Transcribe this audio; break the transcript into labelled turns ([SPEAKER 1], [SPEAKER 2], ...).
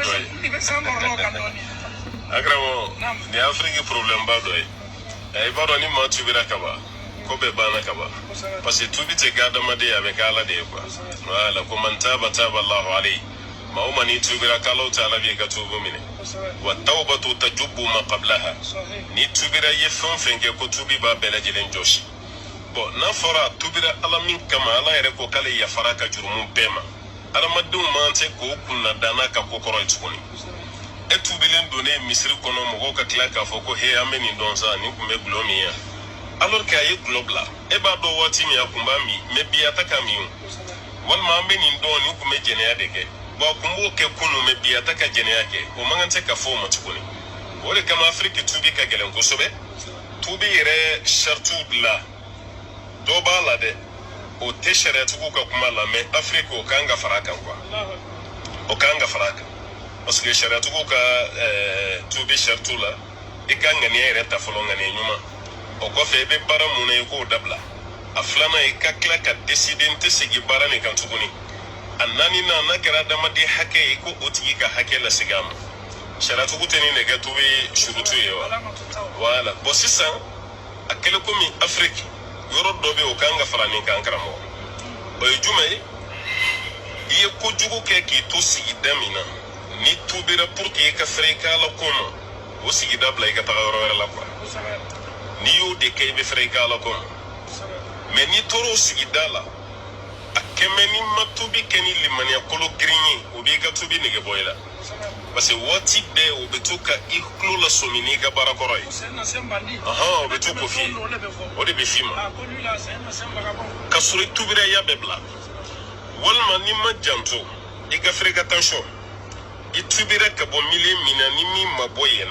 [SPEAKER 1] dɔ ye.
[SPEAKER 2] I bɛ san kɔrɔ kan dɔɔni.
[SPEAKER 1] A karamɔgɔ, nin ye Afiriki problème ba dɔ ye. I b'a dɔn, ni maa tubira ka ban, ko bɛɛ banna ka ban, parce que tubi tɛ kɛ adamaden ye, a bɛ kɛ Ala de ye quoi. Voilà, ko man taba taba Allahu alayhi. Maa o maa n'i tubira, k'Alaw taala b'i ka tubu minɛ. Wa tawbatu tajubbu ma qablaha. N'i tubira, i ye fɛn o fɛn kɛ, ko tubi b'a bɛɛ lajɛlen jɔsi. Bon, n'a fɔra a tubira Ala min kama, Ala yɛrɛ ko k'ale yafara ka jurumu bɛɛ ma. Adamadenw man tɛ k'o kunna da n'a ka ko kɔrɔ ye tuguni. E tubilen donnen misiri kɔnɔ, mɔgɔw ka tila k'a fɔ ko he, an bɛ nin dɔn sa, nin tun bɛ gulɔ min yan, alors que a ye gulɔ bila. E b'a dɔn waati min a kun b'a min, mais bi a tɛ ka min o. Walima an bɛ nin dɔn, nin kun bɛ jɛnɛya de kɛ. Bon, a kun b'o kɛ kunun, mais bi a tɛ ka jɛnɛya kɛ. O man kan tɛ ka fɔ o ma tuguni. O de kama Afiriki tubi ka gɛlɛn kosɛbɛ. Tubi yɛrɛ saritiw la, dɔ b'a la dɛ, o tɛ sariyatigiw ka kuma la, mais Afiriki o kan ka fara a kan quoi, o kan ka fara a kan, parce que sariyatigiw ka tubi saritiw la, i ka ŋaniya yɛrɛ ta fɔlɔ, ŋaniya ɲuman. O kɔfɛ, i bɛ baara mun na, i k'o dabila. A filanan, i ka tila ka décider n tɛ segin baara nin kan tuguni. A naaninan, n'a kɛra adamaden hakɛ ye, i ko o tigi ka hakɛ lasegin a ma. Sariyatigiw tɛ nin de kɛ tubi surutu ye wa? Voilà. Bon, sisan a kɛlen komi Afiriki yɔrɔ dɔ bɛ yen, o kan ka fara nin kan, karamɔgɔ. O ye jumɛn ye? I ye kojugu kɛ k'i to sigida min na, n'i tubira, pour que i ka fɛrɛ i ka Ala ko ma, o sigida bila, i ka taga yɔrɔ wɛrɛ la quoi. N'i y'o de kɛ, i bɛ fɛrɛ i ka Ala ko ma. Mais n'i tora o sigida la, a kɛmɛ n'i ma tubi kɛ ni limaniya kolo girin ye, o b'i ka tubi nege bɔ i la, parce que waati bɛɛ o bɛ to ka i tulo lasɔmi n'i ka baara kɔrɔ ye. Ɔhɔn, o bɛ to k'o f'i ye, o de bɛ f'i ma ka sɔrɔ i tubira, i y'a bɛɛ bila. Walima n'i ma janto, i ka fréquentation, i tubira ka bɔ milieu min na, ni min ma bɔ yen.